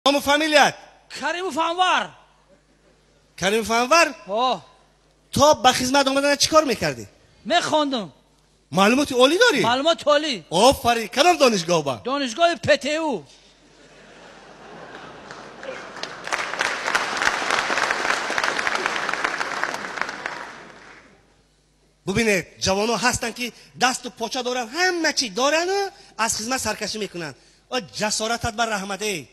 Ному фамилият? Каримов Анвар. Каримов Анвар? Ҳо. То ба хизмат омадан чӣ кор мекардӣ? Мехондам. Маълумоти олӣ дорӣ? Маълумоти олӣ. Офарин. Кадом донишгоҳ ба? Донишгоҳи ПТУ. Бубинед, ҷавонҳо ҳастанд, ки дасту поча доранд, ҳама чӣ дорану аз хизмат саркашӣ мекунанд. О, ҷасоратат бар раҳмат, эй!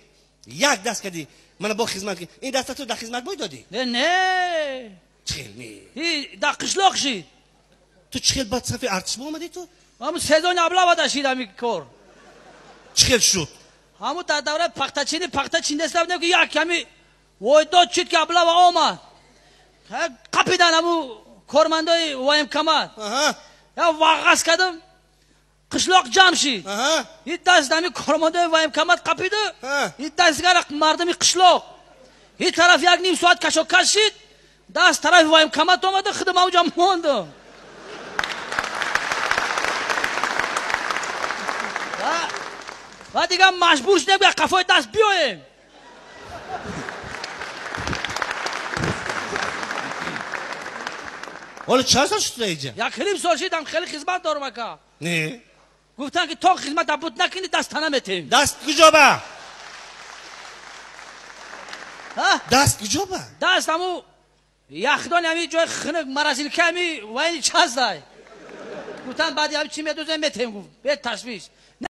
Як даст кардӣ, мана бо хизмат, ин даста ту дар хизмат бой додӣ? Не, не. Чӣ хел не? И дар қишлоқ шид. Ту чӣ хел ба сафи артиш омадӣ ту? Ҳамун сезони облава да шид ҳамин кор. Чӣ хел шуд? Ҳамун дар давраи пахтачинӣ пахта чиндеста будем, ки як ҳами войдод шуд, ки облава омад. Қапидан ҳамун кормандои военкомат. Я вағаз кардам, қишлоқ ҷамъ шид. И даст ҳами кормандои военкомат қапиду, и даст дигар мардуми қишлоқ. И тараф як ним соат кашокаш шид, даст тарафи военкомат омаду худам онҷо мондам. Ва дигар маҷбур шудем, ки қафои даст биёем. Ҳоло чанд сол шуд инҷа? Як ним сол шидам, хеле хизмат дорам, ака. Не. Гуфтанд, ки то хизмат буд накунӣ, даст тана метем. Даст куҷо ба? Даст куҷо ба? Даст ҳаму яхдони ҳами ҷои хунук, морозилка ҳами вайни чаздай. Гуфтанд, баъди ҳами чӣ медозем, метем, гуфт. Бе ташвиш.